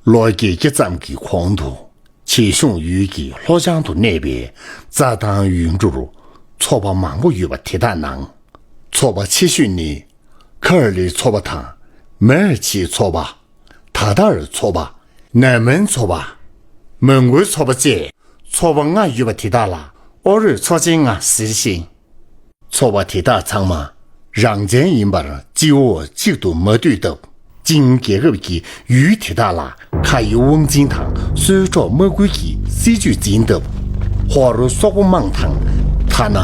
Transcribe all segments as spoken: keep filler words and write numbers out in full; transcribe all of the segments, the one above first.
ལོ་བརྒྱད་བརྒྱ་ཙམ་གྱི་གོང་དུ། བྱེ་གཞུང་ཡུལ་གྱི་ལྷོ་བྱང་དུ་གནས་པའི་རྩྭ་ཐང་ཡུལ་གྲུར་ཚོ་པ་མང་པོ་ཡོད་པ་དེ་དག་ནང་། ཚོ་པ་ཆེ་ཤོས་ནི། ཁར་ལི་ཚོ་པ་དང་། མེར་ཆི་ཚོ་པ། ད་དར་ཚོ་པ། ནན་མན་ཚོ་པ། མོན་གྷོའི་ཚོ་པ་བཅས་ཚོ་པ་ལྔ་ཡོད་པ་དེ་དག་ལ་ཨོ་རོད་ཚོ་ཆེན་ལྔ་ཟེར་ཞིང་། ཚོ་པ་དེ་དག་ཚང་མ་རང་བཙན་ཡིན་པར་སྤྱི་འོག་གཅིག་ཏུ་མ་འདུས་སྟབས། ཅིང་རྒྱལ་ཁབ་ཀྱིས་ཡུལ་དེ་དག་ལ་ཁ་ཡི་དབང་འཛིན་དང་གསོལ་སྒྲོག་མ་དགོས་ཀྱི་སྲིད་ཇུས་འཛིན་སྟབས། ཧོར་སོག་པོ་དམངས་དང་། ཐ་ན་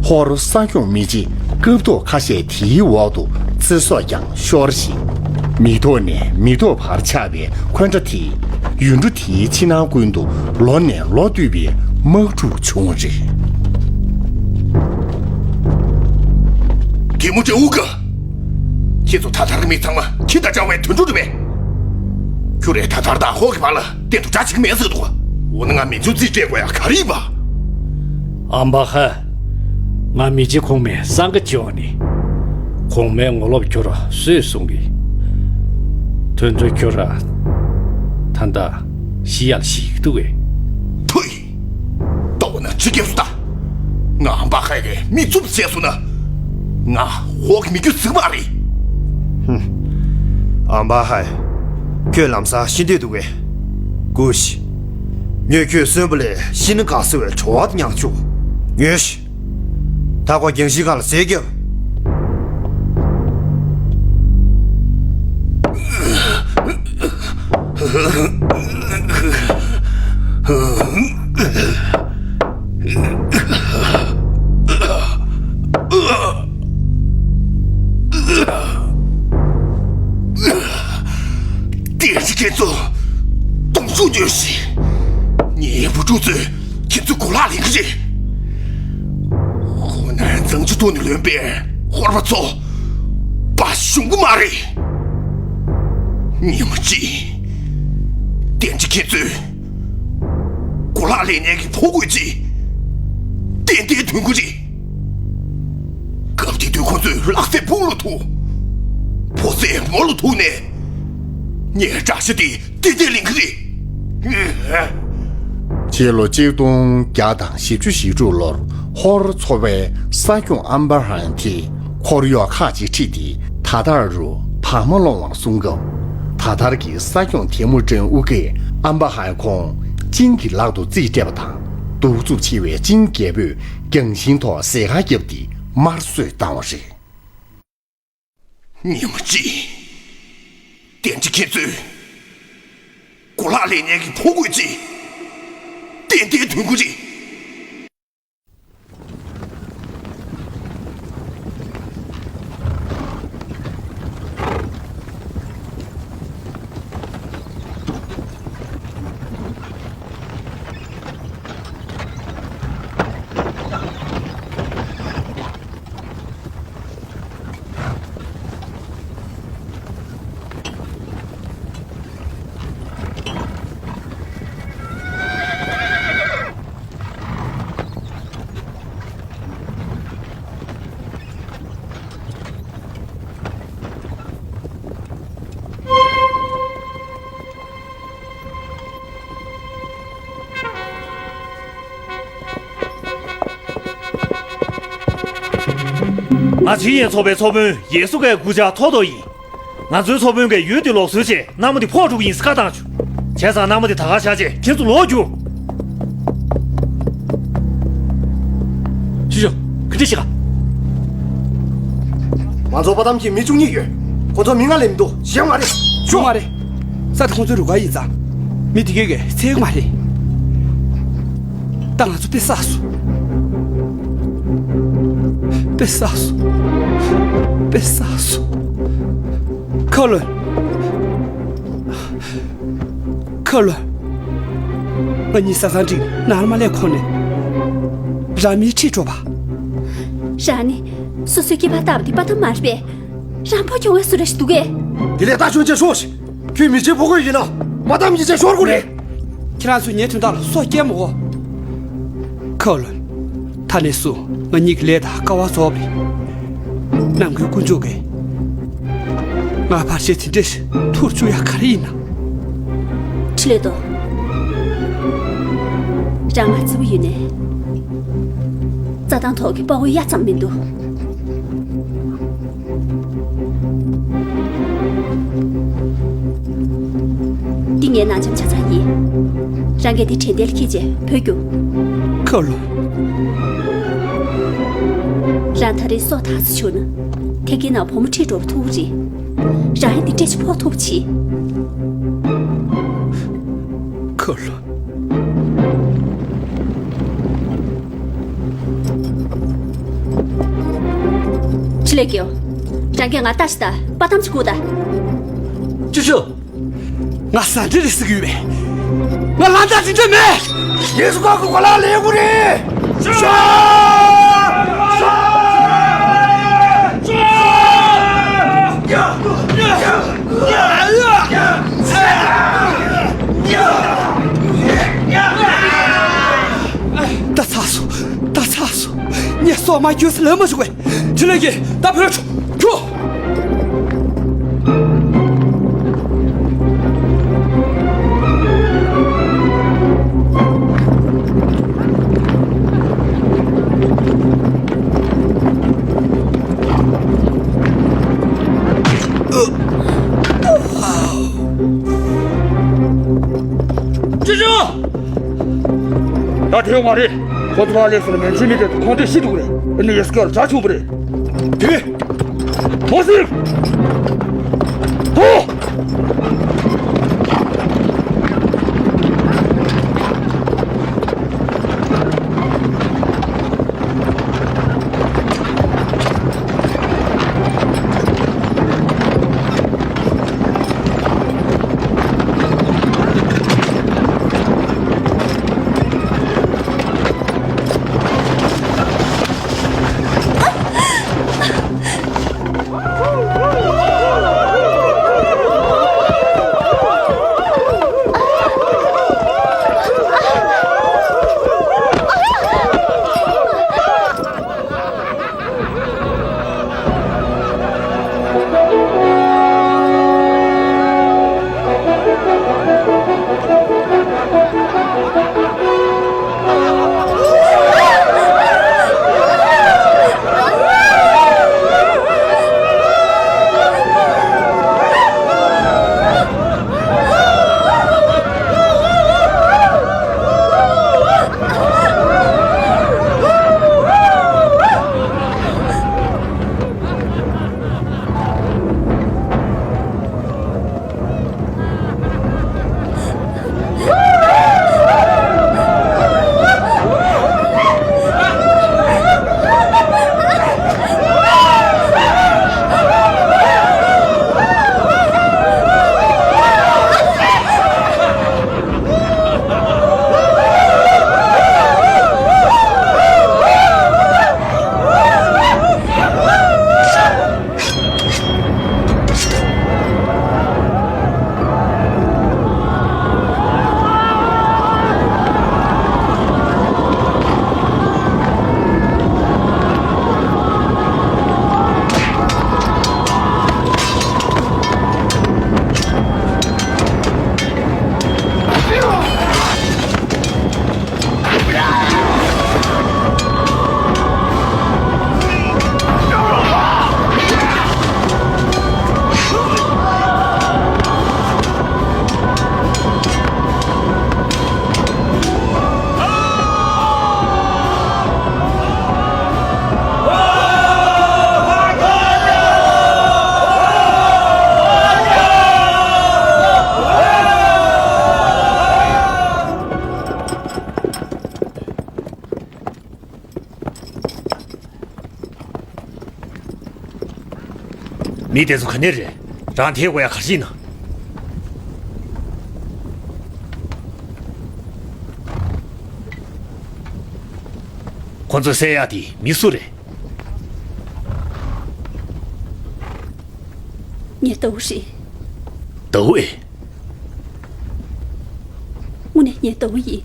ཧོར་ས་སྐྱོང་མི་རྗེ་སྐབས་ཐོག་ཁ་ཤས་དེའི་འོག་ཏུ་ཚེ་སྲོག་ཀྱང་ཤོར་ཞིང་། མི་ཐོག་ནས་མི་ཐོག་བར་ཆགས་པའི་འཁོན་འདྲ་དེས་ཡུལ་གྲུ་དེའི་ཕྱི་ནང་ཀུན་ཏུ་ལོ་ནས་ལོ་བསྟུད་པའི་དམག་འཁྲུག་བྱུང་བ་རེད། གད་མོ་ཅན་ཨུ་ཀ། ཁྱེད་ཚོ་ད་ལྟར་མི་ཚང་མ་ཁྱི་དང་འདྲ་བའི་དུད་འགྲོ་རེད་པས། ཁྱོད་རས་ད་ལྟར་དང་ཧོ་གི་བར་ལ་གཏན་དུ་འདྲ་བྱེད་ཀྱི་མེད་ཟེར་འདུག་འོ་ན་ང་མི་ཚོ་རྩིས་སྤྲད་དགོས་ཡ་ག་རེ་ཡིན་པ། ཨམ་པ་ཧ། ང་མི་རྗེ་གོང་མའི་གསང་ཁ་བྱེད་འོ་ནི། གོང་མའི་ངོ་ལོག་ཁྱོད་ར་སུས་གསུང་གི། དོན་དུ་ཁྱོད་ར་ད་ལྟ་ཤི་ཡ་ལ་ཤི་གི་འདུག་གས། ཐུའི། ལྟ་བ་ན་ཁྱི་སྐྱབས་སུ་ལྟ། ང་ཨམ་པ་ཧའི་གི་མིག་བཙུམ་བྱས་སོང་ན། ང་ཧོ་གི་མི་རྒྱུད་ཟིག་མ་རེད། ཧུམ། ཨམ་པ་ཧའི། ཁྱོད་ལམ་སང་ཤི་འདོད་འདུག་གས། སྒུག་ཤིག་ངས་ཁྱོད་གསོན་པོ་ལས་ཤི་ན་དགའ་ཟེར་བའི་བྲོ་བ་དེ་མྱངས་བཅུག་ཉོན་ཞིག་ད་ཁོ་རྒྱང་ཤིང་སྒང་ལ་ཟས་རྒྱབ། བསྟན་འཛིན་ཁྱེད་ཚོ་གདོང་ཤུགས་ཉོན་ཞིག་ངའི་བུ་ཕྲུག་ཚོས་ཁྱེད་ཚོའི་གོ་ལག་ལེན་གི་རེད། ཁོ་ནར་གཙང་ཆུ་ཐོག་ནས་ལོན་པའི་ཧོར་པ་ཚོ་དཔའ་ཞུམ་གི་མ་རེད། ཉི་མ་གཅིག་བསྟན་འཛིན་ཁྱེད་ཚོས་གོ་ལག་ལེན་མཁན་གྱི་ཕོ་རྒོད་ཅིག་ཏན་ཏན་ཐོན་གི་རེད། སྐབས་དེ་དུས་ཁོ་ཚོས་ལག་ཟས་ཕུང་ལ་ཐུག་ཕོ་ཟས་མོ་ལ་ཐུག་ནས། ངའི་དགྲ་ཤ་དེ་ཏན་ཏན་ལེན་གི་རེད། ཕྱི་ལོ་གཅིག་སྟོང་བརྒྱ་དང་བཞི་བཅུ་ཞེ་དྲུག་ལོར་ཧོར་ཚོ་པའི་ས་སྐྱོང་ཨམ་བྷ་ཧན་དེས་འཁོར་གཡོག་ཁག་ཅིག་ཁྲིད་དེ་ད་ཐར་རུ་བག་མ་སློང་བར་སོང་སྐབས། ད་ཐར་གྱི་ས་སྐྱོང་ཐེ་མུ་ཀྲན་ཨུ་ཀས་ཨམ་བྷ་ཧན་ཁོང་ཅིང་གི་ལག་ཏུ་རྩིས་སྤྲད་པ་དང་། གདུག་རྩུབ་ཆེ་བའི་ཅིང་རྒྱལ་པོས་རྒྱང་ཤིང་ཐོག་ཟས་ཁ་བརྒྱབ་སྟེ་དམར་གསོད་བཏང་བ་རེད། ཉི་མ་གཅིག་བསྟན་འཛིན་ཁྱེད་ཚོས་གོ་ལག་ལེན་མཁན་གྱི་ཕོ་རྒོད་ཅིག་ཏན་ཏན་ཐོན་གི་རེད། ང་ཆི་ཡན་ཚོགས་པའི་ཚོགས་དཔོན་ཡེ་སུ་ཀའི་སྐུ་ཕྱྭ་ཐོ་ཐོ་ཡིན། ང་ཚོའི་ཚོགས་དཔོན་གྱིས་ཡུལ་འདི་ལོག་སྲོལ་བྱས་མནའ་མ་འདི་ཕོག་འགྲོ་གི་ཡིན་ཟེར་བཀའ་བཏང་བྱུང་། བྱས་ཙང་མནའ་མ་འདི་ད་ག་བཞག་བྱས་ཁྱེད་ཚོ་ལོག་རྒྱུགས། ཅི་ཞོག་ག་འདྲ་ཞིག་ག་ང་ཚོ་པ་ཏམ་གྱི་མི་བཅུ་གཉིས་ཡོད། ཁོ་ཚོ་མི་ལྔ་ལས་མི་འདུག་ཞེ་མ་རེད། ཞུ་མ་རེད། ས་དེ་ཁོ་ཚོའི་རུ་ཁག་ཡིན་ཙང་། མི་དེ་གས་གས་ཚད་མ་རེད། ད་ང་ཚོ་དཔེ་བསགས་སོང་། དཔེ་བསགས་སོང་། དཔེ་བསགས་སོང་། ཁ་ལོན། ཁ་ལོན། ང་གཉིས་ས་སང་འགྲིག་ནར་མ་ལས་ཁོ་ནས། རང་མིའི་ཁྲིད་འགྲོ་བ། རང་ནི་སོ་སོའི་སྐྱེས་པ་ལྟ་བུ་དེ་པ་ཏམ་མ་རེད་པས། རང་ཕོ་ཁྱོང་བའི་སུ་རེ་ཞིག་འདུག་གས། དེ་ལས་ད་ཆུང་ཆེ་ཤོག་ཤིག་ཁྱོད་མི་ཚེ་ཕོ་རྒོད་ཡིན་ན་མ་ཏམ་ཡིན་ཚེ་ཤོར་དགོས་རེད། ཁྱེད་རང་ཚོས་ངའི་དོན་དག་ལ་སོ་སྐྱེལ་མ་དགོས། ཁ་ལོན། ད་ནས་བཟུང་ང་གཉིས་ཀྱི་ལས་དང་དཀའ་བ་རྫོགས་པ་རེད། ནམ་མཁའི་དཀོན་མཆོག་གིས་ང་ཕར་ཆེར་དེ་འདྲས་ཐུར་བཅུག་ཡ་ག་རེ་ཡིན་ན། ཕྱི་ལོས་དོ། རང་ང་རྩིབ་ཡོད་ནས། རྩྭ་ཐང་ཐོག་གི་དཔའ་བོའི་གཡའ་ཙམ་མི་འདུག། འདི་ངའི་ནང་འཇམ་ཆ་ཚང་ཡིན། རང་གིས་འདི་དྲན་རྟེན་ལ་འཁྱེར་རྗེས་བོད་རྒྱུགས། ཁ་ལོ། རང་ད་རེས་སྲོག་ཐག་ཆོད་ན། དེ་གའི་ནང་བུ་མོ་ཁྲིད་འགྲོ་བ་ཐུག་གི་རེད། རང་ཡང་འདི་འདྲས་ཕོག་ཐུབ་པ་བྱེད། ཁ་ལོ། ཕྱི་ལས་ཀྱིས། རང་གིས་ང་ལྟ་ཞིག་ད་པ་ཏམ་ཅིག་བཀུག་ད། ཅི་ཞུ། ང་ཟ་འདྲེ་རེད་ཟེར་གྱི་ཡོད་པས། ང་ལ་འདྲ་ཅི་འདྲ་མེད། ཡེ་སུ་ཁ་ཁུ་གོ་ལ་ལེ་གུ་རེད། ཤ། ཤ། ཤ། ད་ཚར་སོང་། ད་ཚར་སོང་། ངས་སྲོག་མ་གྱོས་ཟེར་ལབ་མ་བྱུང་བས། ཕྱི་ལོགས་ཀྱིས་ད་བོད་ལ་ཁྱོད། ཅི་ཞུ། ད་དེ་མ་རེད། ཁོ་ཚོ་ཕར་སླེབས་སོང་ན་མན་ཆད་མི་དེ་ཚོ་ཁོང་ཁྲོས་ཤི་འགྲོ་གི་རེད། ཨ་ནི་ཡེ་སུ་ཀ་ལ་བྱ་ཆུང་པོ་རེད། དེ། མོ་སི། ཧོ། མི་དེ་ཚོ་ག་ནས་རེད། རང་དེའི་དབུ་ཡ་གར་ཕྱིན་ན། ཁོ་ཚོ་བསད་ཡག་དེ་མི་སུ་རེད། ངའི་ཟླ་བོ་རེད། ཟླ་བོ་ཨེ། དངོས་གནས་ངའི་ཟླ་བོ་ཡིན།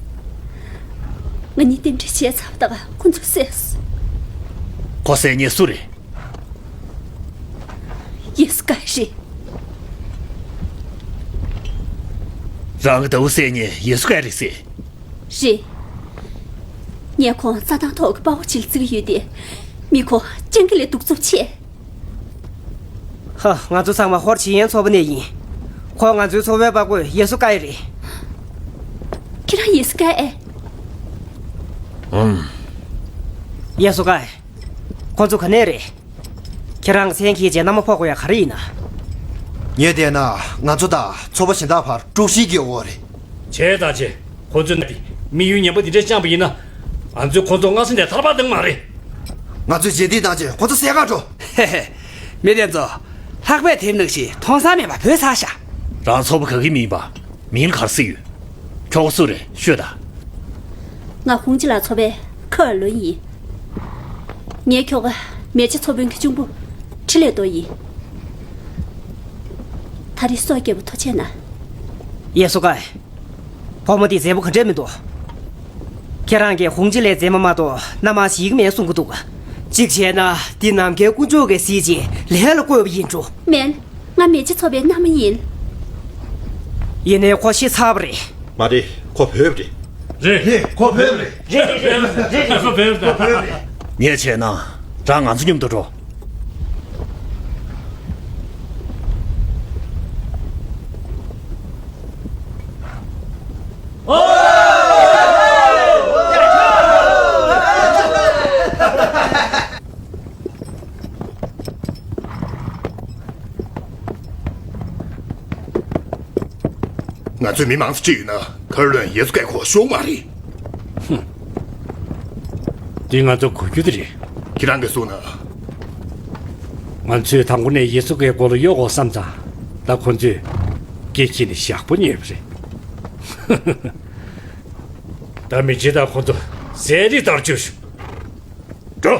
ང་གཉིས་རྟེན་འབྲེལ་བྱས་ཚར་བ་ད་ག་ཁོ་ཚོས་བསད་སོང་། ཁོ་བསད་མཁན་སུ་རེད། ཡེ་སུ་ཀ་རེད། རང་གི་ཟླ་བོ་བསད་མཁན་ཡེ་སུ་ཀའི་རེད་ཟེར། རེད། ངས་ཁོང་རྩྭ་ཐང་ཐོག་གི་དཔའ་བོ་ཅིག་ལ་བརྩི་གི་ཡོད་དེ། མི་ཁོ་སྤྱང་ཀི་ལས་གདུག་རྩུབ་ཆེ། ཧ། ང་ཚོ་ཚང་མ་ཧོར་ཇི་ཡན་ཚོ་པ་ནས་ཡིན། ཁོང་ང་ཚོའི་ཚོ་པའི་དཔའ་རྒོད་ཡེ་སུ་ཀའི་རེད། ཁྱེད་རང་ཡེ་སུ་ཀའི་ཨེ། ཨུམ། ཡེ་སུ་ཀའི། ཁོ་ཚོ་ག་ནས་རེད། ཁྱེད་རང་གི་མཚན་འཁྱེར་བྱས་མནའ་མ་ཕོག་དགོས་ཡ་ག་རེ་ཡིན་ན། ངས་བལྟས་ན་ང་ཚོ་དང་ཚོ་པ་གཞན་དག་བར་དཀྲུག་ཤིང་གི་འོག་རེད། བྱས་ཙང་བྱས། ཁོ་ཚོས་ན་དེ་དམིགས་ཡུལ་ངན་པ་འདི་འདྲ་བཅངས་པ་ཡིན་ན། ང་ཚོས་ཁོ་ཚོ་སྔ་ས་ནས་ཐར་པ་བཏང་མ་རེད། ང་ཚོས་རྗེས་འདེད་བཏང་རྗེས་ཁོ་ཚོ་བསད་ག་འགྲོ། ཧེ་ཧེ། མི་དེ་ཚོ། ལྷགས་པས་དེབ་ནང་བཞིན་མཐོང་ས་མེད་པ་བོས་ཚར་ཤག་རང་ཚོ་པ་ག་གི་མི་ཡིན་པ། མིང་ལ་ག་རེ་ཟེར་ཡོད། ཁྱོ་ག་སུ་རེད་ཤོད་དང་། ང་ཧུང་ཅི་ལགས་ཚོ་པའི་ཁོ་ཨར་ལོན་ཡིན། ངའི་ཁྱོ་ག་མེ་ལྕེ་ཚོ་དཔོན་གྱི་གཅུང་པོ་ཁྲི་ལས་རྡོ་ཡིན། ད་རེས་སྲོག་བསྐྱབས་པ་ཐུགས་རྗེ་གནང་། ཡེ་སུ་ཀའི། བུ་མོ་འདི་མཛེས་པོ་ག་འདྲས་མི་འདུག་ཁྱེད་རང་གིས་ཧུང་ཅི་ལས་མཛེས་མ་མ་གཏོགས་མནའ་མ་ཞིག་མེད་གསུང་གི་འདུག་གཅིག་བྱས་ན་འདི་ནམ་མཁའི་དཀོན་མཆོག་གིས་གཟིགས་རྗེས་ལན་ལ་བཀོད་པ་ཡིན་འགྲོ། མེན། ང་མེ་ལྕེ་ཚོ་པའི་མནའ་མ་ཡིན། ཡིན་ནའི་ཁོ་ཤི་ཚར་བ་རེད། མ་རེད། ཁོ་བོས་པ་རེད། རེད། རེད། ཁོ་བོས་པ་རེད། རེད་རེད་རེད་རེད། ཁོ་བོས་པ་རེད། ཁོ་བོས་པ་རེད། ངས་བྱས་ན་རང་ང་ཚོ་མཉམ་དུ་འགྲོ། ང་ཚོས་མི་མང་ཙམ་ཁྲིད་ཡོད་ན་ཁོ་ཨར་ལོན་ཡེ་སུ་ཀའི་ཁོ་ཤོང་མ་རེད། ཧུམ། འདི་ང་ཚོ་གོ་རྒྱུ་དེ་རེད། ཁྱེད་རང་གིས་གསུངས་ན། ང་ཚོས་དང་པོ་ནས་ཡེ་སུ་ཀའི་མགོ་ལ་གཡོག་དགོས་བསམ་ཙང་། ད་ཁོ་ཚོས་སྐེ་འཁྱེར་ནས་ཞག་པོ་ཉལ་བ་རེད། ད་མི་རྗེ་དང་ཁོ་ཚོ་ཟས་རིགས་ལྟར་བཅོས་ཤོག་འགྲོ།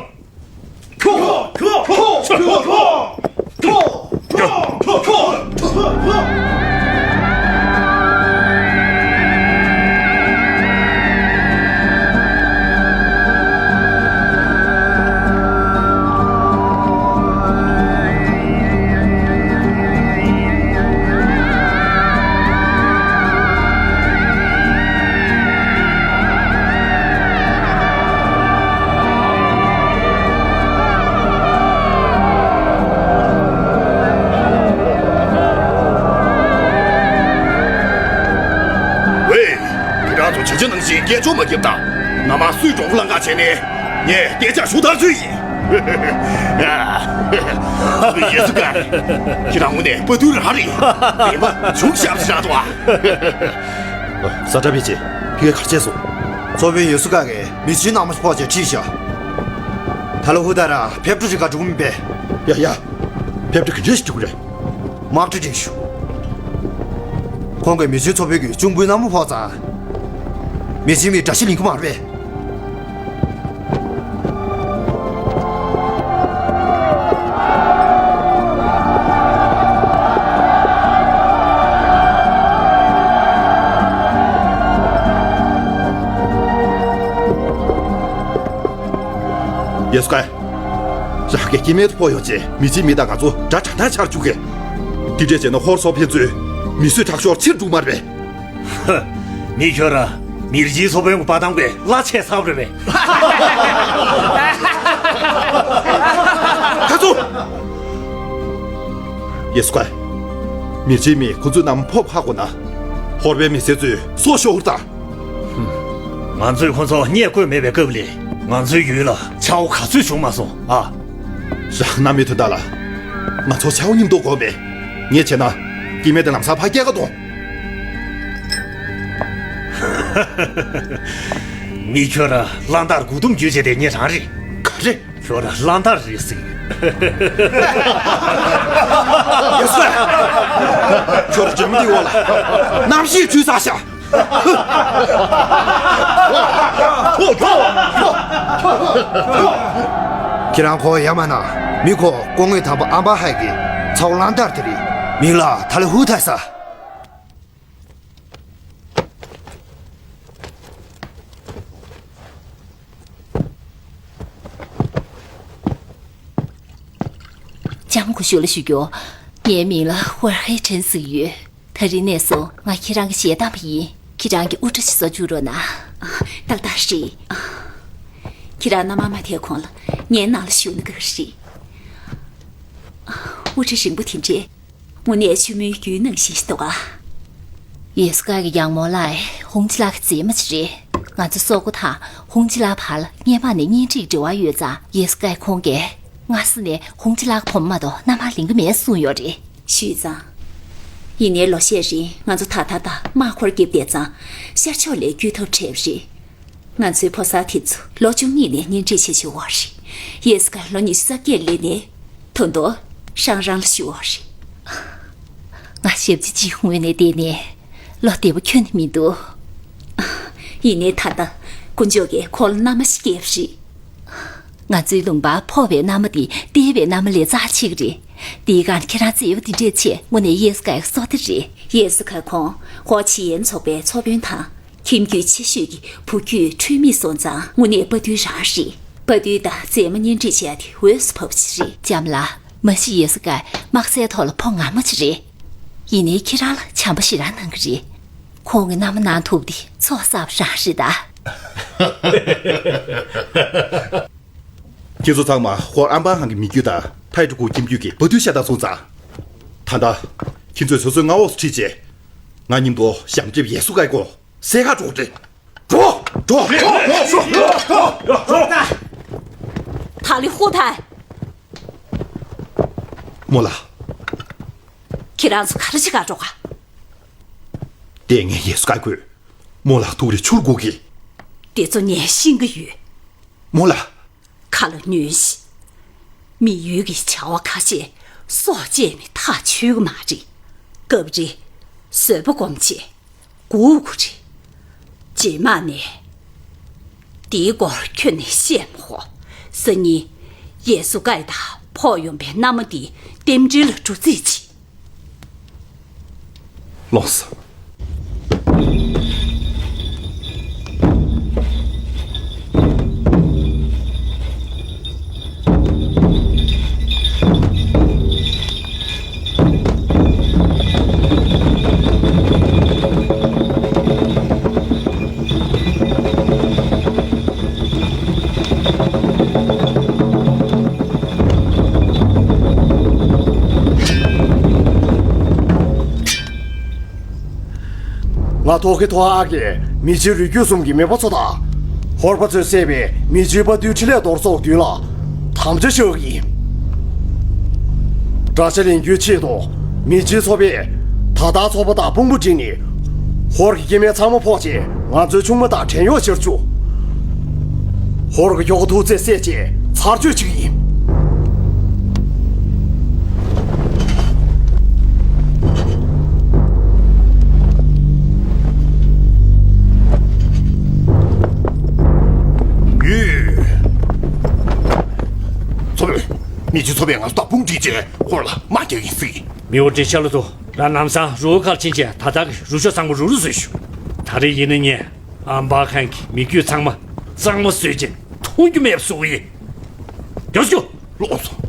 ཝེ། ཁྱེད་རང་ཚོ་བྱ་བྱེད་ནང་བཞིན་སྐད་ཅོར་མ་བརྒྱབ་དང་། མནའ་མ་སུས་གྲོགས་པོ་ལང་ཀ་བྱས་ནས། ངས་གཏན་འཇགས་ཞུ་ཐག་ཆོད་ཡིན། ཡེ་སུ་ཀ། ཁྱེད་རང་དངོས་གནས་དཔའ་རྟུལ་རང་རེད། བདེན་པ་བྱུང་ཞབས་ཞེ་དྲག་འདུག་ཨ། ས་ཏྲ་ཕི་ཅི། ཕི་གེ་གར་བྱས་སོང་། ཚོ་དཔོན་ཡེ་སུ་ཀ་གིས་མི་ཚེའི་ནང་མ་ཕོག་ཅེས་ཁྲིད་བཞག་ད་ལོ་ཧུ་ད་ར་ཕེབས་འགྲོ་རི་ཀ་འགྲོ་གི་མིན་པས། ཡ་ཡ། ཕེབས་འགྲོ་གི་འདྲེ་ཞིག་འགྲོ་གི་རེད། དམག་གྲ་སྒྲིག་ཞུ། ཁོང་གིས་མི་ཚེའི་ཚོ་དཔོན་གྱི་གཅུང་པོའི་མནའ་མ་ཕོག་ཙང་། མི་ཚེའི་མི་དགྲ་ཤ་ལེན་གི་མ་རེད་པས། ཡེ་སུ་ཀའི། རང་གི་སྐྱེ་དམན་དུ་ཕོག་ཡོང་རྗེས་མི་ཚེའི་མི་དང་ང་ཚོ་དགྲ་དྲག་དྲག་ཆགས་བཅུག་གི། དེ་འདྲས་བྱས་ན་ཧོར་སོག་ཕན་ཚུན་མི་གསོད་ཁྲག་སྦྱོར་ཆེར་འགྲོ་གི་མ་རེད་པས། མི་ཁྱོད་ར། མིར་ཅིའི་ཚོ་དཔོན་གྱི་པ་ཏང་པས་གླ་ཆད་ཚར་བ་རེད་པས། ཁ་ཚུགས། ཡེ་སུ་ཀའི། མིར་ཅིའི་མིས་ཁོ་ཚོའི་མནའ་མ་ཕོག་ཧ་གོ་ན། ཧོར་པའི་མི་སེར་ཚོས་སྲོག་ཤོར་དང་། ང་ཚོས་ཁོ་ཚོ་རྙེད་དགོས་མེད་པའི་སྐབས་ལས་ང་ཚོའི་ཡུལ་ལ་ཆག་སྒོ་ག་ཚོད་བྱུང་མ་སོང་ཨ། རང་རྣམ་སྨིན་དོན་དག་ལ། ང་ཚོ་ཆག་སྒོ་སྙིང་འདོགས་དགོས་པས། ངས་བྱས་ན། སྐྱེ་དམན་དེ་ལམ་སང་ཕར་སྐྱེལ་ག་གཏོང་། མི་ཁྱོད་ར་གླང་དར་མགོ་དུམ་བརྒྱུད་བྱས་ཏེ་ངས་རང་རེད། ག་རེ། ཁྱོད་ར་གླང་དར་རེད་ཟེར་གི་ཡོད། ཡ་སོ། ཁྱོད་ར་འཇོན་མི་འདི་འོག་ལ་རྣམ་ཤེས་འཁྲུལ་ཚར་ཤག་ཁྱེད་རང་ཁོ་ཡ་མ་ན་མི་ཁོ་སྐུ་ངོ་དམ་པ་ཨམ་བ་ཧའི་གི་ཚ་བོ་གླང་དར་དེ་རེད། མིང་ལ་ཐ་ལི་ཧུ་ཐ་ས། ལྕམ་སྐུ་ཞབས་ལ་ཞུ་རྒྱུ། ངའི་མིང་ལ་ཝར་ཧེ་ཁྲེན་ཟེར་ཡོད། ད་རིང་ནས་བཟུང་ང་ཁྱེད་རང་གི་གཞས་གཏམ་པ་ཡིན། ཁྱེད་རང་གི་དབུ་སྐྲ་ཞིག་བཟོ་བཅུག་རོགས་གནང་། ཏག་ཏག་རེད། ཁྱེད་རང་མནའ་མ་མ་ཐེབས་གོང་ལ་ངའི་ནང་ལ་བཞུགས་ན་དགའ་གི་རེད། དབུ་སྐྲ་རིང་པོ་དེ་འདྲས། དངོས་གནས་ཆུ་མོའི་རྒྱུན་ནང་བཞིན་ཞིག་འདུག་ག་ཡེ་སུ་ཀའི་གི་ཡང་མོ་ལགས་ཧུང་ཅི་ལགས་ཀྱི་མཛེས་མ་ཅིག་རེད། ང་ཚོ་སོག་པོ་དང་ཧུང་ཅི་ལགས་བར་ལ་སྔོན་མ་ནས་གཉེན་སྒྲིག་འབྲེལ་བ་ཡོད་ཙང་ཡེ་སུ་ཀའི་ཁོང་གིས་སྔ་ས་ནས་ཧུང་ཅི་ལགས་བུ་མོ་མ་གཏོགས་མནའ་མར་ལེན་གི་མེད་གསུངས་ཡོད་རེད། ཞུས་ཙང་། ཡིན་ནའི་ལོ་ཤས་རིང་ང་ཚོ་ད་ལྟ་དང་དམག་འཁོར་རྒྱབ་བསྡད་ཙང་ཤར་ཕྱོགས་ལ་བསྐྱོད་ཐབས་བྲལ་བ་རེད། ང་ཚོའི་ཕོ་གསར་དེ་ཚོ་ལོ་བཅུ་གཉིས་ནས་གཉེན་སྒྲིག་བྱེད་བཅུག་པ་རེད། ཡེ་སུ་ཀ་ལོ་ཉི་ཤུ་རྩ་བརྒྱད་སླེབས་ནས་ད་དུང་ཧྲང་ཧྲང་ལ་བཞུགས་པ་རེད། ང་ཞབས་ཕྱི་གཅིག་ངོས་ནས་བལྟས་ནས་བློ་བདེ་པོ་ཁྱོན་ནས་མི་འདུག་ཡིན་ནའི་ད་ལྟ་དཀོན་མཆོག་གིས་ཁོང་ལ་མནའ་མ་ཞིག་སྐྱེས་པ་རེད། ང་ཚོའི་ལུང་པར་ཕོ་བའི་མནའ་མ་དེ་ལྟེ་བའི་མནའ་མ་ལས་རྩ་ཆེ་གི་རེད། དེའི་སྒང་ཁྱེད་རང་མཛེས་པོ་དེ་འདྲས་བྱས་དངོས་གནས་ཡེ་སུ་ཀའི་བསོད་བདེ་རེད། ཡེ་སུ་ཀ་ཁོང་ཧོ་ཆི་ཡན་ཚོགས་པའི་ཚོ་དཔོན་དང་། ཁྱིམ་རྒྱུད་ཆེ་ཤོས་ཀྱི་བུ་རྒྱུད་འཁྲུལ་མེད་སོང་ཙང་དངོས་གནས་དཔའ་རྟུལ་རང་རེད། དཔའ་རྟུལ་དང་མཛེས་མ་གཉེན་སྒྲིག་བྱས་ཏེ་འོས་སུ་བབས་པ་ཞིག་རེད། ལྕམ་ལགས། མ་གཞི་ཡེ་སུ་ཀ་དམག་སའི་ཐོག་ལ་ཕོ་ངར་མོ་ཅིག་རེད། ཡིན་ནའི་ཁྱེད་རང་ལ་བྱམས་པ་ཞེ་དྲག་གནང་གི་རེད། ཁོང་གི་མནའ་མ་གནང་ཐུབ་དེ་ཚོགས་བསགས་པ་རང་རེད་ད། ཁྱེད་ཚོ་ཚང་མ་ཧོར་ཨམ་པང་ཧང་གི་མི་རྒྱུད་དང་ཐའི་ཀྲུ་ཀུ་ཁྱིམ་རྒྱུད་ཀྱི་བ་དུལ་ཤ་སྟག་སོང་ཙང་། ད་ལྟ་ཁྱེད་ཚོས་སོ་སོའི་མངའ་འོག་སུ་ཁྲིད་བྱས། ང་མཉམ་དུ་ཞབས་འདེགས་ཡེ་སུ་ཀའི་སྐོར་གསལ་ཁ་སྒྲོག་འདྲེ། འགྲོ། འགྲོ། འགྲོ། འགྲོ། འགྲོ། རྨོ་ལགས། ཁྱེད་རང་ཚོ་ག་རེ་བྱེད་ག་འགྲོ་ག་དེ་ངས་ཡེ་སུ་ཀའི་དགོས། རྨོ་ལགས་ཐུགས་རེ་ཆུར་འགུག་གི་དེ་ཚོ་ངས་ཤེས་ཀྱི་ཡོད། རྨོ་ལགས། ཁ་ལ་ཉོན་ཞིག་མི་ཡུལ་གྱི་བྱ་བ་ཁ་ཤས་སྲོག་བཅད་ནས་ཐག་ཆོད་ཀྱི་མ་རེད། སྐབས་རེ་བཟོད་པ་སྒོམ་བྱས་སྒུག་དགོས་རེད། རྗེས་མ་ནས་དེའི་སྐོར་ཁྱོན་ནས་བཤད་མ་དགོས། སང་ཉིན་ཡེ་སུ་ཀའི་དང་ཕོག་ཡོང་པའི་མནའ་མ་འདི་རྟེན་འབྲེལ་ལ་འགྲོ་རྩིས་བྱེད། ལགས་སོ། ང་ཐོག་ཁེ་ཐོག་ཨ་གི་མི་རྗེ་རུས་རྒྱུད་གསུམ་གྱི་མེས་པོ་ཚོ་དང་། ཧོར་པ་ཚོས་བསད་པའི་མི་རྗེ་དཔའ་རྟུལ་འཕྲིན་ལས་རྡོར་སོགས་མདུན་ལ་དམ་བཅའ་བཞག་གི་ཡིན། དགྲ་ཤ་ལེན་རྒྱུའི་ཆེད་དུ་མི་རྗེའི་ཚོ་པས་ད་ལྟ་ཚོགས་པ་དང་དཔུང་པ་བསྒྲིགས་ནས། ཧོར་གྱི་སྐྱེ་དམན་ཚང་མ་ཕོག་རྗེས་ང་ཚོའི་ཆུང་མ་དང་བྲན་གཡོག་བྱེད་རྒྱུ། ཧོར་གྱི་མགྱོགས་ཐུག་རྩེད་བསད་རྗེས་ཚར་གཅོད་བྱེད་ཀྱི་ཡིན། ཚོ་པས། མི་རྗེ་ཚོ་པས་ང་ཚོ་དང་དཔུང་བསྒྲིགས་རྗེས་ཧོར་ལ་དམག་རྒྱག་གི་ཡིན་ཟེར། མི་བོ་འདྲེ་ཤ་ལོ་ཚོ་རང་ལམ་སང་རུ་བོ་ཁར་ཕྱིན་རྗེས་ད་ལྟ་གི་རུ་ཤོག་ཚང་མ་རུབ་རུབ་བཟོས་ཤོག་ད་རེས་ཡིན་ན་ངས་ཨམ་བག་ཁན་གྱི་མི་རྒྱུད་ཚང་མ་གཙང་མ་བཟོས་རྗེས་མཐོང་རྒྱུ་མེད་པ་བཟོ་གི་ཡིན། རྒྱོབ་ཤོག་ལགས་སོ།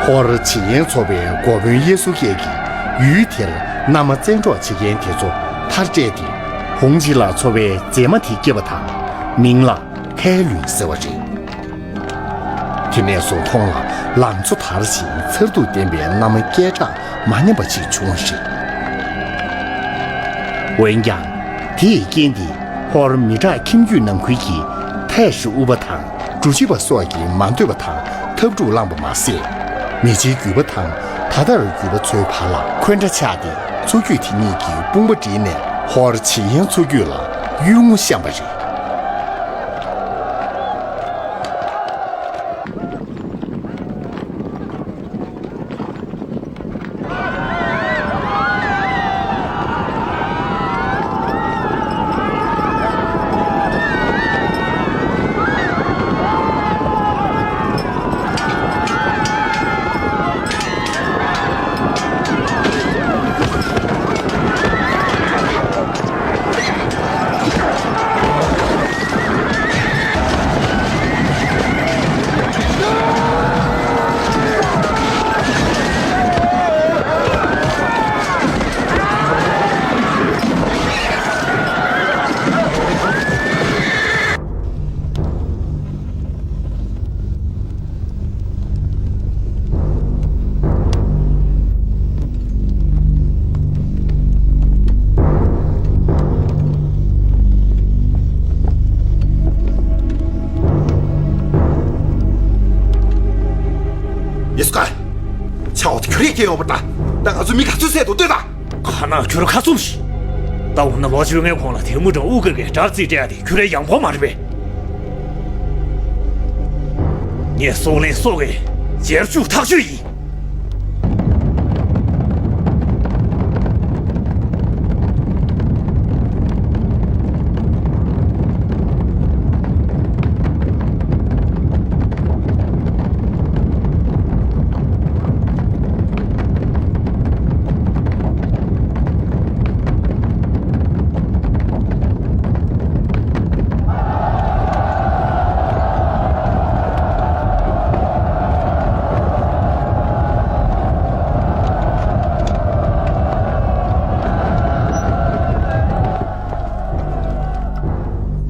ཧོར་བྱེས་ཡན་ཚོ་པའི་འགོ་དཔོན་ཡེ་སུ་ཀེ་གིས་ཡུལ་དེར་མནའ་མ་བཙན་འཕྲོག་བྱེད་མཁན་དེ་ཚོ་མཐར་སྤྲད་དེ། ཧོང་ཇི་ལ་ཚོ་པའི་མཛེས་མ་དེ་སྐྱེས་པ་དང་། མིང་ལ་ཐའི་ལུན་ཟེར་བ་རེད། དེ་ནས་བཟུང་ཁོང་ལ་ལང་ཚོ་དར་ཞིང་མཚར་སྡུག་ལྡན་པའི་མནའ་མ་སྐད་གྲགས་མ་ཉམས་པ་ཞིག་བྱུང་བ་རེད། འོན་ཀྱང་། དེས་རྐྱེན་དེ་ཧོར་མི་དྲག་ཁྱིམ་རྒྱུད་ནང་ཁུལ་གྱི་ཐའེ་ཧྲི་ཨུ་པ་དང་གྲུ་བཞི་པ་སོགས་ཀྱིས་མ་འདོད་པ་དང་འཐབ་འཁྲུག་བསླངས་པ་མ་ཟད། མི་ཇིའི་རྒྱུད་པ་དང་ད་ཐར་རྒྱུད་པ་ཚོའི་བར་ལ་འཁོན་འདྲ་ཆགས་ཏེ། མཚོ་རྒྱུད་དེ་གཉིས་ཀྱིས་དཔུང་པ་བསྒྲིལ་ནས་ཧོར་བྱེས་ཡན་མཚོ་རྒྱུད་ལ་གཡུལ་ངོ་བཤམས་པ་རེད། ཡེ་སུ་ཀེ། ཆའོ་དེ་ཁྱོད་རིག་སྐྱེས་ཡོང་བ་ད། ད་ང་ཚོ་མི་ག་ཚོད་བསད་དུ་ལྟོས་ད། ཁ་ནག་ཁྱོད་ཁ་ཚུམ་ཞིག་ད་འོ་ན་ལོ་ཆུང་ངའི་ཁོང་ལ་དེ་མུ་ཀྲང་ཨུ་ཀེ་གི་དྲག་རྩིས་སྤྲད་དེ་ཁྱོད་རའི་ཡང་ཕོག་མ་རེད་པས། ངས་སྲོག་ལན་སྲོག་གི་རྗེས་འཇུག་ཐག་གཅོད་ཡིན།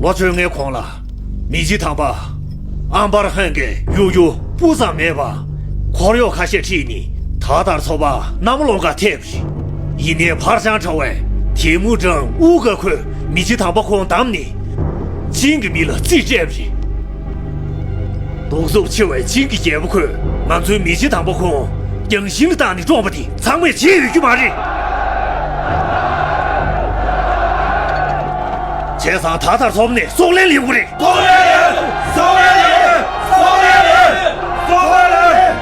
ལོ་བཅོ་ལྔའི་གོང་ལ། མི་རྗེ་དམ་པ་ཨམ་བར་ཧན་གྱིས་གཡོ་སྒྱུ་སྤུ་ཙམ་མེད་པར་འཁོར་གཡོག་ཁ་ཤས་ཁྲིད་ནས་ད་ལྟར་ཚོ་པ་གནམ་ལོང་ག་ཐེབས་རེད། ཡིན་ནའི་ཕར་བྱང་བྲལ་བའི་དེ་མུ་ཀྲང་ཨུ་ཀེ་ཁོས་མི་རྗེ་དམ་པ་ཁོང་བདམས་ནས་ཅིང་གི་མི་ལ་རྩིས་སྤྲད་པ་རེད། གདུག་རྩུབ་ཆེ་བའི་ཅིང་གི་རྒྱལ་པོ་ཁོས་ང་ཚོའི་མི་རྗེ་དམ་པ་ཁོང་རྒྱང་ཤིང་ལ་བཏང་ནས་བཀྲོངས་པ་དེ་ཚང་མས་བརྗེད་ཡོད་རྒྱུ་མ་རེད། བྱས་ཙང་ད་ལྟར་ཚོ་པ་ནས་སྲོག་ལན་ལེན་དགོས་རེད། སྲོག་ལན་ལེན། སྲོག་ལན་ལེན། སྲོག་ལན་ལེན། སྲོག་ལན་ལེན།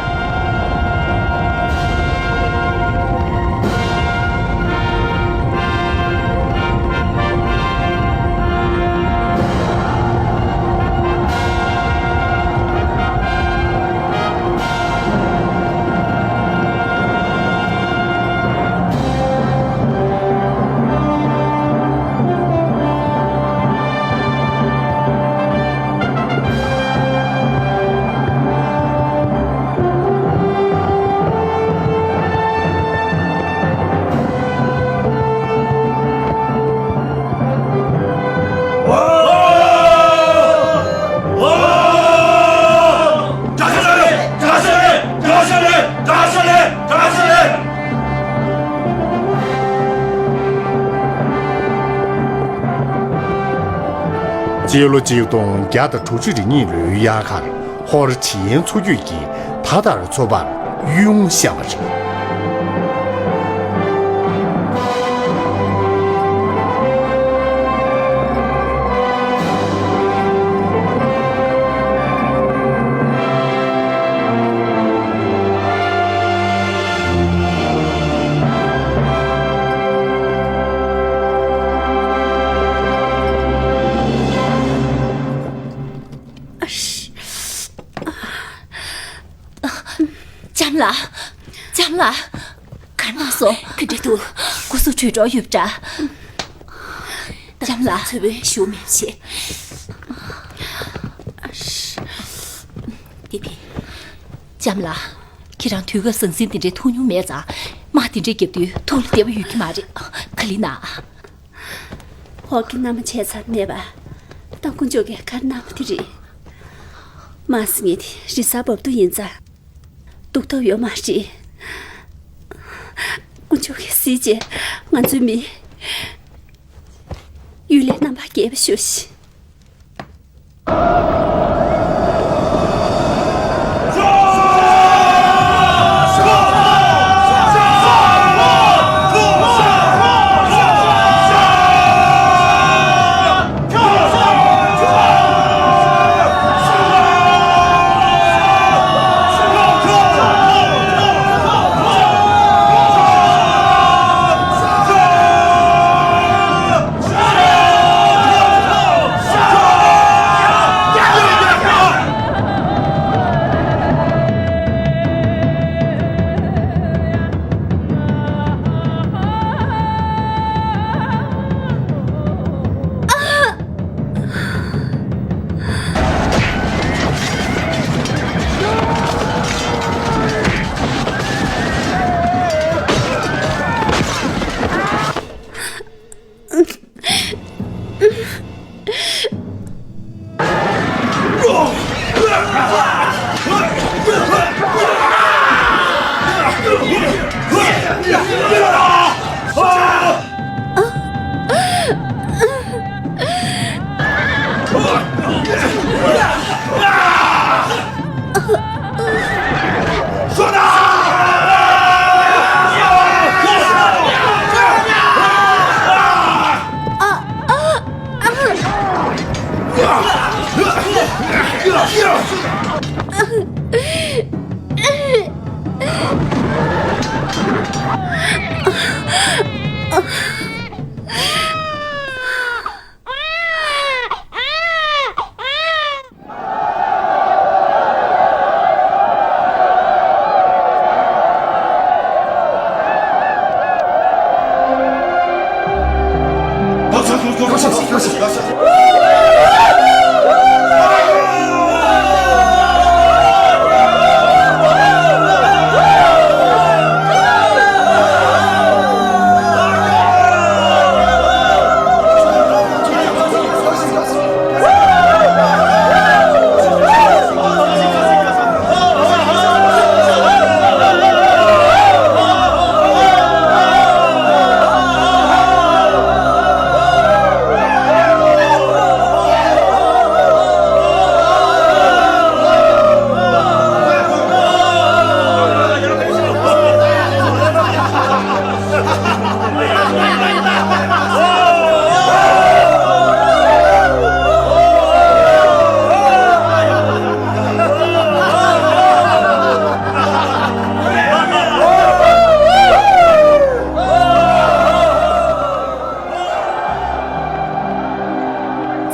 སྤྱི་ལོ་གཅིག་སྟོང་བརྒྱ་དང་དྲུག་ཅུ་རེ་གཉིས་ལོའི་དབྱར་ཁར་ཧོར་བྱེས་ཡན་མཚོ་རྒྱུད་ཀྱིས་ད་ལྟར་ཚོ་པར་གཡུལ་ངོ་བཤམས་པ་རེད། ལྕམ་ལགས། ལྕམ་ལགས། གར་མ་སོང་། ག་འདྲ་འདུག་སྐུ་གཟུགས་དྲོད་འགྲོ་ཡོད་པ་འདྲ། ལྕམ་ལགས། ཚོས་བོན་ཞུ་མེད་བྱེད། དེ་དེ། ལྕམ་ལགས། ཁྱེད་རང་དུས་སྐབས་ཟང་ཟིང་དེ་འདྲའི་ཐུག་མྱོང་མེད་ཙང་། དམག་དེ་འདྲའི་རྒྱབ་དུས་ཐུགས་ལ་བདེ་པོ་ཡོད་ཀྱི་མ་རེད། ག་ལི་ན། འོག་གི་མནའ་མ་བྱས་ཚར་མེད་པ། ད་དཀོན་མཆོག་གིས་ག་རེ་གནང་བ་དེ་རེད། དམག་ཟེར་མཁན་དེ་རི་གཟར་འབབ་རྡོ་ཡིན་ཙང་། ལྡུག་ཐབས་ཡོད་མ་རེད། དཀོན་མཆོག་གིས་གཟིགས་བྱས་ང་ཚོའི་མི་གཡུལ་ལས་རྣམ་པར་རྒྱལ་བ་ཤོག་ཤིག་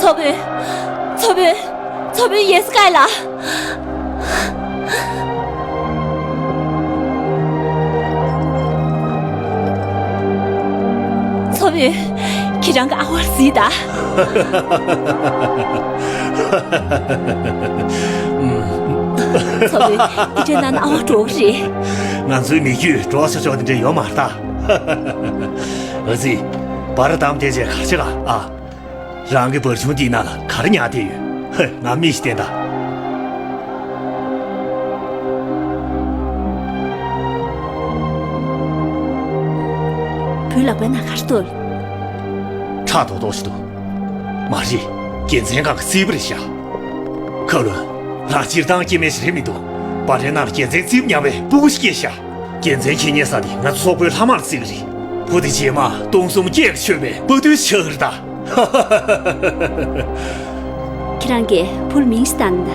ཚོ་དཔོན། ཚོ་དཔོན། ཚོ་དཔོན་ཡེ་སི་ཀའི་ལགས། ཚོ་དཔོན། ཁྱེད་རང་གི་ཨ་ཝར་གཟིགས་དང་། ཚོ་དཔོན། འདི་འདྲའི་ནང་ན་ཨ་ཝར་འགྲོ་གི་རེད། ང་ཚོའི་མི་རྒྱུད་འགྲོ་ཆོག་ཆོག་དེ་འདྲ་ཡོད་མ་རེད་ད། ཨ་ཙི། བར་དམ་བསྡད་བྱས་ག་རེ་བྱེད་ག་ཨ། རང་གི་བར་ཆུང་འདིའི་ནང་ལ་ག་རེ་ཉར་བསྡད་ཡོད། ཧེ། ང་མི་ཞིག་བསྟན་ད། བུའི་ལག་པའི་ནང་ག་རེ་འདུག་ཁྲག་རྡོག་རྡོག་ཞིག་འདུག་མ་རེད། རྒྱལ་མཚན་སྒང་གི་རྩིས་པ་རེད་ཤག་ཁ་ལོན། རང་སྤྱིར་བཏང་སྐྱེ་དམན་ཞིག་རེད་མི་འདུག་བ་དྲའི་ནང་ལ་རྒྱལ་མཚན་རྩིས་པ་ཉར་བའི་སྤུ་གུ་ཞིག་སྐྱེས་ཤག་རྒྱལ་མཚན་འཁྱེར་ཉན་ས་དེ་ང་ཚོ་སོག་པོའི་ལྷ་དམག་ལ་བརྩི་གི་རེད། བུ་དེ་རྗེས་མ་སྟོང་གསུམ་སྐྱེས་ཀྱི་ཆོད་པའི་དཔའ་རྟུལ་ཆགས་ཀྱི་རེད་ད། ཁྱེད་རང་གིས་བུ་ལ་མིང་ཞིག་བཏགས་ན་ད།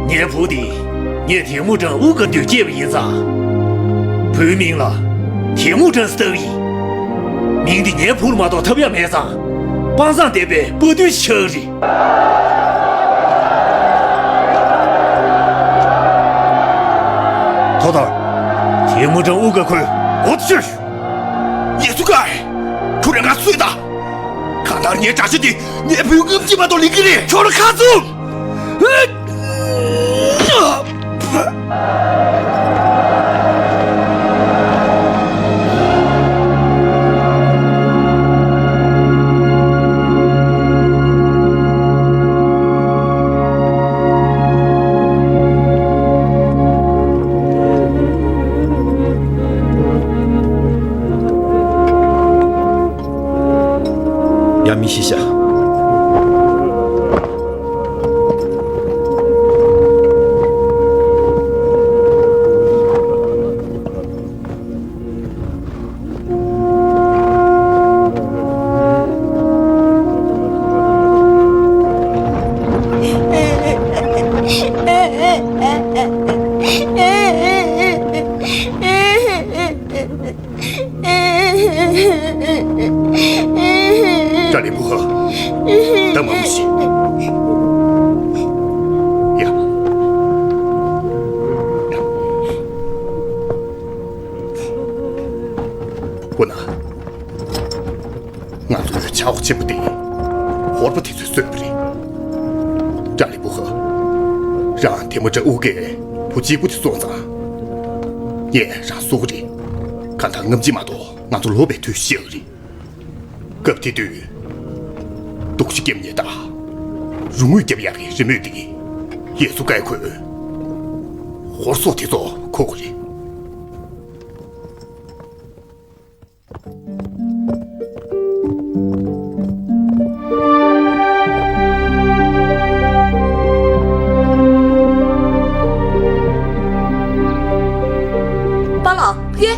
ངའི་བུ་དེ་ངས་ཐེ་མུ་ཀྲང་དབུ་དཀར་དུས་སྐྱེས་པ་ཡིན་ཙང་། བུའི་མིང་ལ་ཐེ་མུ་ཀྲང་ཟེར་གི་ཡིན། མིང་འདི་ངའི་བུ་ལ་མ་གཏོགས་ཐོབ་ཡ་མེད་ཙང་། དཔའ་མཛངས་ལྡན་པའི་དཔའ་རྟུལ་ཞིག་ཆགས་ཀྱི་རེད། ཐོ་ཐོར། ཡེ་མུ་ཀྲང་ཨུ་ག་ཁོས་འོ་ཚོད། ཡེ་སུ་ཀའི། ཁྱོད་རང་ང་སུས་ད། གང་ལྟར་ངའི་དགྲ་ཤ་དེ་ངའི་བུའི་རྔམ་བརྗིད་མ་གཏོགས་ལེན་གི་རེད། ཁྱོད་རང་ཁ་བཙུམ། ཡ་མི་ཤི་ཤ། ཀྲ་ལི་པུ་ཧ། ད་མ་མོ་ཤི། ཡ། ཁོ་ན། ང་ཚོའི་ཆབ་འོག་ཆེན་པོ་དེ་ཧོར་པ་དེ་ཚོས་གསོས་པ་རེད། ཀྲ་ལི་པུ་ཧ། རང་ཐེ་མུ་ཀྲ་ཨུ་གེ་བུ་གཅིག་པུ་དེ་སོང་ཙང་། ངས་རང་གསོ་གི་རེད། གང་ལྟར་རྔམ་བརྗིད་མ་གཏོགས་ང་ཚོ་ལོག་པའི་དུས་ཤི་ཡག་རེད། སྐབས་དེ་དུས། སྡུག་ཅག་རྒྱབ་ཉེས་དང་། རོགས་དངུལ་རྒྱབ་ཡག་གི་རེ་མོས་དེ། ཡེ་སུ་ཀའི་ཁོས། ཧོར་སོག་དེ་ཚོ་ཁོ་གི་རེད། པཱ་ལགས། ཕུ་གེ།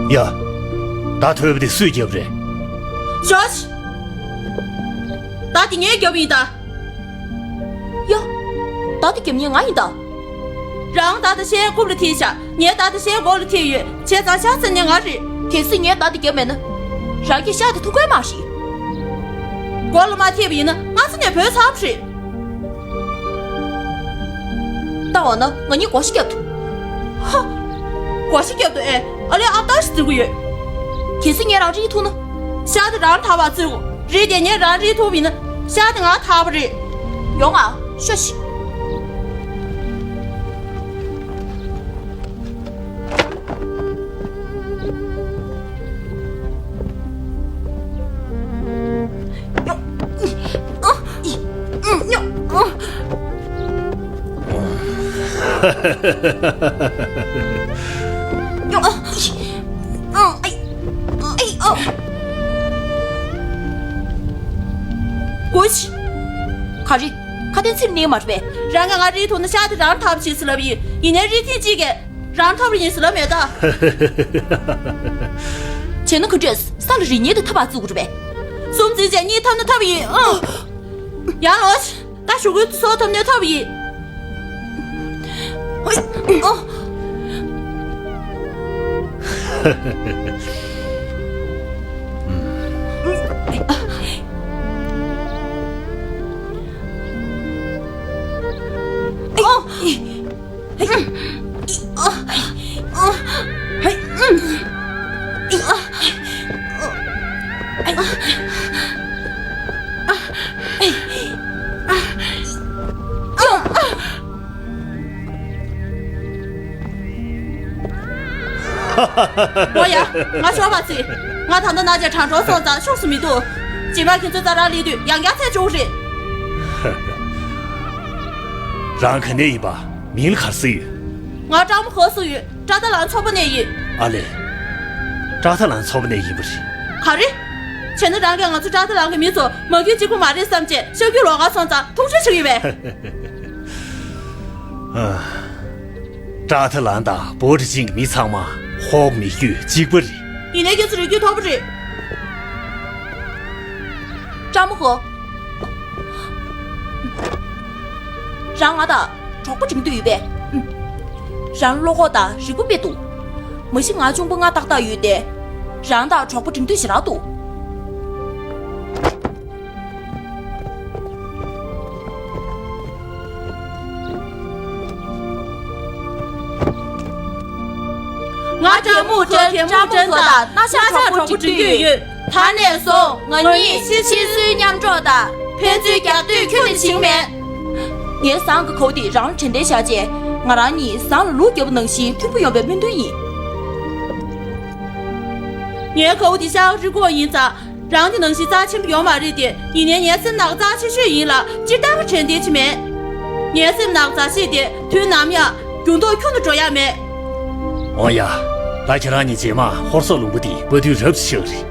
ཡ། ད་ཐོས་པ་དེ་སུས་རྒྱབ་རེད། ཞོ། ད་དེ་ངས་རྒྱབ་ཡིན་ད། ཡ། ད་དེ་རྒྱབ་མཁན་ང་ཡིན་ད། རང་ད་ལྟ་ཤའི་རྐུབ་ལ་ཐེབས་ཤག་ངས་ད་ལྟ་ཤའི་མགོ་ལ་ཐེབས་ཡོད། བྱས་ཙང་ཤ་ཟ་མཁན་ང་རེད། གལ་སྲིད་ངས་ད་དེ་རྒྱབ་མེད་ན། རང་གིས་ཤ་དེ་འཐུང་གི་མ་རེད། མགོ་ལ་མ་ཐེབས་པ་ཡིན་ན་སྔ་ས་ནས་བུད་ཚར་བ་རེད། ད་འོ་ན་ང་གཉིས་བགོ་བཤའ་རྒྱབ་ཐུབ། ཧ། བགོ་བཤའ་རྒྱབ་ཐུབ་ཨེ། ཨ་ལས་ཨབ་ཏར་ཞིག་འཛིན་གི་ཡོད། གལ་སྲིད་ངས་རང་རིགས་འཐུང་ན། ཤ་དེ་རང་འཐག་པར་བརྩི་དགོས་རེད་དེ། ངས་རང་རིགས་འཐུང་བ་ཡིན་ན་ཤ་དེ་ང་འཐག་པ་རེད། ཡོང་ང་ཤོག་ཤིག་གོ་ཤི། ག་རེ། ཁ་དན་ཚིག་ནས་མ་རེད་པས། རང་གིས་ང་རིགས་འཐུང་ན་ཤ་དེ་རང་འཐག་པ་བྱེད་ཟེར་ལབ་ཡིན། ཡིན་ནའི་རིགས་མཐུན་གཅིག་གིས་རང་འཐག་པ་ཡིན་ཟེར་ལབ་མེད་ད། བྱས་ན་ག་འདྲས། ས་ལ་རིགས་ངན་དེ་འཐབ་པ་བརྩི་དགོས་རེད་པས། གསུམ་འཛིན་བྱས་གཉིས་འཐབ་ན་འཐབ་ཡིན་ཨ། ཡང་ལོ། ད་ཞུ་གུ་སོ་འཐབ་ནས་འཐབ་ཡིན། ཨ། འོ་ཡ། ང་ཤོར་བ་ཚིག་ང་ད་ལྟ་ན་ཅེ་དྲང་གྲོགས་སོང་ཙང་ཤོག་སུ་མི་འདུག་རྗེས་མ་ཁྱེད་ཚོ་རྩ་རང་ལས་དུས་ཡང་བསྐྱར་ཚད་འཇོག་རེད། རང་ག་ནས་ཡིན་པ། མིང་ལ་ག་རེ་ཟེར་ཡོད། ང་ཀྲང་མོ་ཧོ་སུ་ཡོད། ཀྲ་ཏ་ལང་ཚོགས་པ་ནས་ཡིན། ཨ་ལེ། ཀྲ་ཏ་ལང་ཚོགས་པ་ནས་ཡིན་པ་རེད། ག་རེ། བྱས་ན་རང་གིས་ང་ཚོ་ཀྲ་ཏ་ལང་གི་མི་ཚོ་མ་གུས་གཅིག་པུ་མ་རེད་བསམ་བྱས་ཤ་རྒྱུས་ལོག་ག་སོང་ཙང་ཐུགས་རྗེ་ཆེ་ཡོད་པས། ཨ། ཀྲ་ཏ་ལང་དང་པོ་ཏི་ཅིང་གི་མི་ཚང་མ་ཧོག་མི་རྒྱུད་གཅིག་པ་རེད། ཡིན་ནའི་ཁྱེད་ཚོ་རིགས་རྒྱུད་མཐོ་པོ་རེད། ཀྲང་མོ་ཧོ། རང་ང་དང་གྲོགས་པོ་འགྲིག་འདོད་ཡོད་པས། རང་བློ་ཁོག་དང་རིག་པ་དཔེ་འདུག་མ་གཞི་ང་གཅུང་པོ་ང་ཏག་ཏག་ཡོད་དེ། རང་དང་གྲོགས་པོ་འགྲིག་འདོད་ཞེ་དྲག་འདུག་ང་དྲ་མུག་ཁྲོད་དྲ་མུག་ཁྲོད་དང་རྣ་ཤགས་གྲོགས་པོ་འགྲིག་གི་ཡོད། ད་ནས་བཟུང་ང་གཉིས་ཕྱི་སུའི་མཉམ་འགྲོགས་དང་ཕན་ཚུན་རྒྱག་སྡོད་ཁྱོན་ནས་བྱེད་ཀྱི་མེད། ངའི་ཟངས་ཀྱི་གའུ་དེ་རང་ལ་དྲན་རྟེན་བཞག་རྗེས། ང་རང་གཉིས་ཟངས་ལ་ལུག་བརྒྱབ་པ་ནང་བཞིན་མཐུན་པོ་ཡོང་བའི་སྨོན་འདུན་ཡིན། ངའི་གའུ་དེ་ཤ་རི་ཀོ་ཡིན་ཙང་། རང་གི་ནང་བཞིན་རྩ་ཆེན་པོ་ཡོད་མ་རེད་དེ། ཡིན་ནའི་ངའི་སེམས་ནང་རྩ་ཆེ་ཤོས་ཡིན་ལ། སྤྱིར་བཏང་གི་དྲན་རྟེན་ཅིག་མེད། ངའི་སེམས་ནང་མཛའ་བཤེས་དེ་དུས་ནམ་ཡང་འགྱུར་ལྡོག་ཁྱོན་དུ་འགྲོ་ཡ་མེད། འོ་ཡ། ད་ཁྱེད་རང་གཉིས་རྗེས་མ་ཧོར་སོག་ལུང་པ་འདི་སྤར་དུས་རབ་ཅིག་ཆགས་ཀྱི་རེད།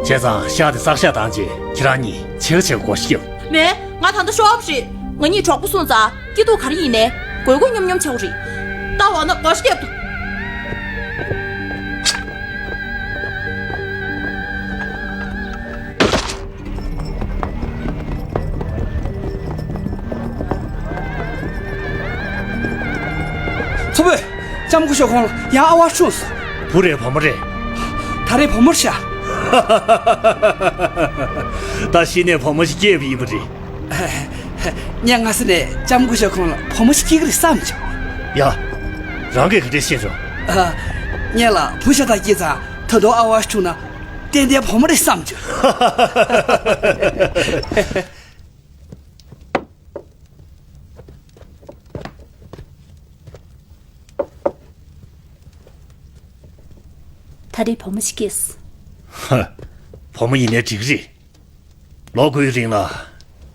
བྱས་ཙང་ཤ་དེ་བསགས་ཤ་བཏང་རྗེས་ཁྱེད་རང་གཉིས་ཕྱེད་ཀ་ཕྱེད་ཀ་བགོ་བཤའ་རྒྱབ། མེད། ང་ད་ལྟ་ཤོར་བ་རེད། ང་གཉིས་གྲོགས་པོ་སོང་ཙང་སྐྱིད་སྡུག་ག་རེ་ཡིན་ནའི་དགོས་མཁོ་མཉམ་མཉམ་བྱེད་དགོས་རེད། ད་འོ་ན་བགོ་བཤའ་རྒྱབ་ཐུབ། ཚོ་བོད། ལྕམ་སྐུ་ཞབས་ཁོང་ལ་ཡང་ཨ་ཝ་བྱུང་སོང་། བུ་རེད་བུ་མོ་རེད། ད་རེས་བུ་མོ་རེད་ཤག་ད་གཞི་ནས་བུ་མོ་ཞིག་སྐྱེས་པ་ཡིན་པ་རེད། ངས་སྔ་ས་ནས་ལྕམ་སྐུ་ཞབས་ཁོང་ལ་བུ་མོ་ཞིག་སྐྱེ་གི་རེད་བསམ་བྱུང་། ཡ། རང་གིས་ག་འདྲས་ཤེས་བྱུང་། ངས་ལ་བུ་ཤ་སྟག་སྐྱེས་ཙང་ད་དུང་ཨ་ཝ་བྱུང་ན་ཏན་ཏན་བུ་མོ་རེད་བསམ་བྱུང་། ད་རེས་བུ་མོ་ཞིག་སྐྱེས། ཧ། བུ་མོ་ཡིན་ནའི་འགྲིག་གི་རེད། ལོ་དགུའི་རིང་ལ།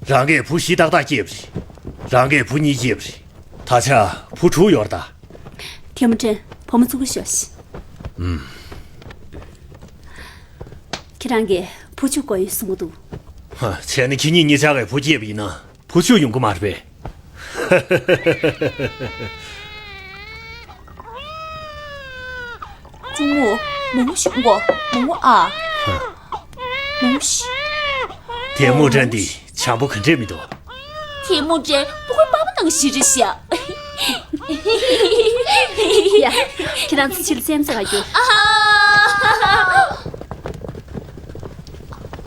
རང་གིས་བུ་བཞི་ཏག་ཏག་སྐྱེས་པ་རེད། རང་གིས་བུ་གཉིས་སྐྱེས་པ་རེད། ད་ཆ་བུ་དྲུག་ཡོད་རེད་ད། ཐལ་མོ་སྒྲོན། བུ་མོ་བཙུགས་པ་ཤོག་ཤིག་ཨུམ། ཁྱེད་རང་གིས་བུ་ཆུང་དགོས་ཡོད་གསུང་གི་འདུག་ཧ། བྱས་ན་ཁྱེད་གཉིས་གཉིས་ཆ་གིས་བུ་སྐྱེས་པ་ཡིན་ན། བུ་ཆུང་ཡོང་གི་མ་རེད་པས། གཅུང་མོ། མོ་མོ་ཞིག་གོ། མོ་མོ་ཨ། མོ་མོ་ཞིག་ཐལ་མོ་སྒྲོན་འདི་བྱམས་པོ་ག་འདྲས་མི་འདུག་ཐལ་མོ་སྒྲོན་སྤུ་གུའི་པགས་པ་ནང་བཞིན་རེད་ཤག་ཡ། ཁྱེད་རང་ཚོ་ཕྱི་ལ་རྩེད་མོ་རྩེ་ག་རྒྱུགས། ཨ་ཧ།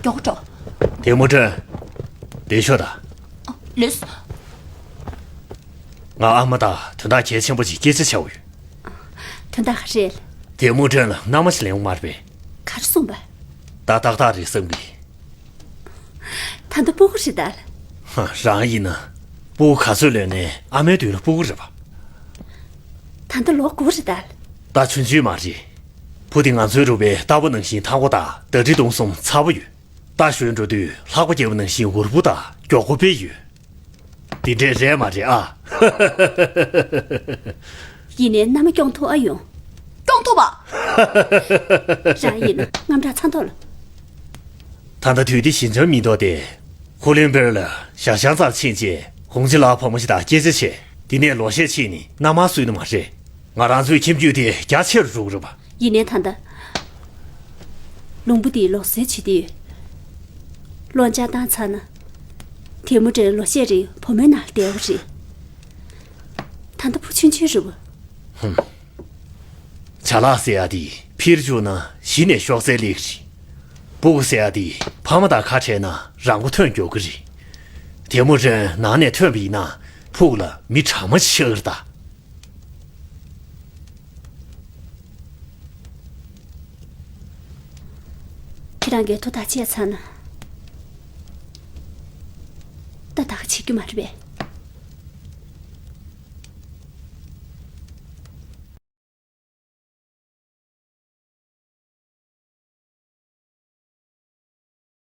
མགྱོགས་པོ་འགྲོ། ཐལ་མོ་སྒྲོན། འདིར་ཤོག་དང་། ལགས། ང་ཨ་མ་དང་དོན་དག་གལ་ཆེན་པོ་ཅིག་སྐད་ཆ་བྱ་དགོས་ཡོད། དོན་དག་ག་རེ་རེད། ཐལ་མོ་སྒྲོན་ལ་མནའ་མ་ཞིག་ལེན་དགོས་མ་རེད་པས། ག་རེ་གསུངས་པ། ད་ཏག་ཏག་རེད་བསམ་གི། ད་ལྟ་སྤུ་གུ་རེད་ད། ཧ། རང་ཡིན་ན། སྤུ་གུ་ག་ཚོད་ལོན་ནའི་ཨ་མའི་མདུན་ལ་སྤུ་གུ་རེད་པ། ད་ལྟ་ལོ་དགུ་རེད་ད། ད་ཆུང་ཆུང་མ་རེད། བུ་དེ་ང་ཚོའི་རུས་པའི་རྟ་ཕོ་ནང་བཞིན་ཐག་པ་དང་ཟླ་སྒྲིལ་གདུང་གསུམ་ཚ་པོ་ཡོད། རྟ་ཞོན་འགྲོ་དུས་ལྷགས་པ་རྒྱབ་པ་ནང་བཞིན་འུར་པོ་དང་མགྱོགས་པོ་དཔེ་ཡོད། དེ་འདྲས་རེད་མ་རེད་ཨ། ཡིན་ནའི་མནའ་མ་སྐྱོང་ཐུབ་ཨ་ཡོང་། སྐྱོང་ཐུབ་པ། རང་ཡིན་ན་དངངས་སྐྲག་ཚ་མདོག་ལ། ད་ལྟ་དུས་དེ་ཞི་འཇམ་མི་འདུག་སྟེ། ཧུ་ལིན་པེར་ལ་ཞག་ཤང་ཙམ་ཕྱིན་རྗེས་ཧོང་ཅི་ལགས་བུ་མོ་ཞིག་དང་སྐད་ཆ་བྱས། དེ་ནས་ལོ་ཤས་ཕྱིན་ནས་མནའ་མ་གསོས་ནི་མ་རེད། ང་རང་ཚོའི་ཁྱིམ་རྒྱུད་དེ་རྒྱ་ཆེ་རུ་འགྲོ་གི་རེད་པ། ཡིན་ནའི་ད་ལྟ། ལུང་པ་འདིའི་ལུགས་སྲོལ་བྱེད་དུས། བློ་འཆང་བཏང་ཚར་ན། ཐལ་མོ་སྒྲོན་ལོ་ཤས་རིང་བུ་མོའི་ནང་བསྡད་པ་རེད། ད་ལྟ་བུ་ཆུང་ཆུང་རེད་པ། ཧུམ། བྱ་གླག་ཟེར་ཡ་དེ་ཕིར་བཅུག་ན་གཞི་ནས་གཤོག་རྩལ་སླེབས་ཀྱི་རེད། སྤུ་གུ་ཟེར་ཡ་དེ་ཕ་མ་དང་ཁ་བྲལ་ན་རང་མགོ་ཐོན་མགྱོགས་ཀྱི་རེད། ཐལ་མོ་སྒྲོན་ནང་ནས་ཐོན་པ་ཡིན་ན་ཕུགས་ལ་མི་དྲང་མོ་ཆགས་ཀྱི་རེད་ད། ཁྱེད་རང་གིས་ཐུགས་ཐག་བཅད་ཚར་ན། ད་ད་ག་བྱེད་རྒྱུ་མ་རེད་པས།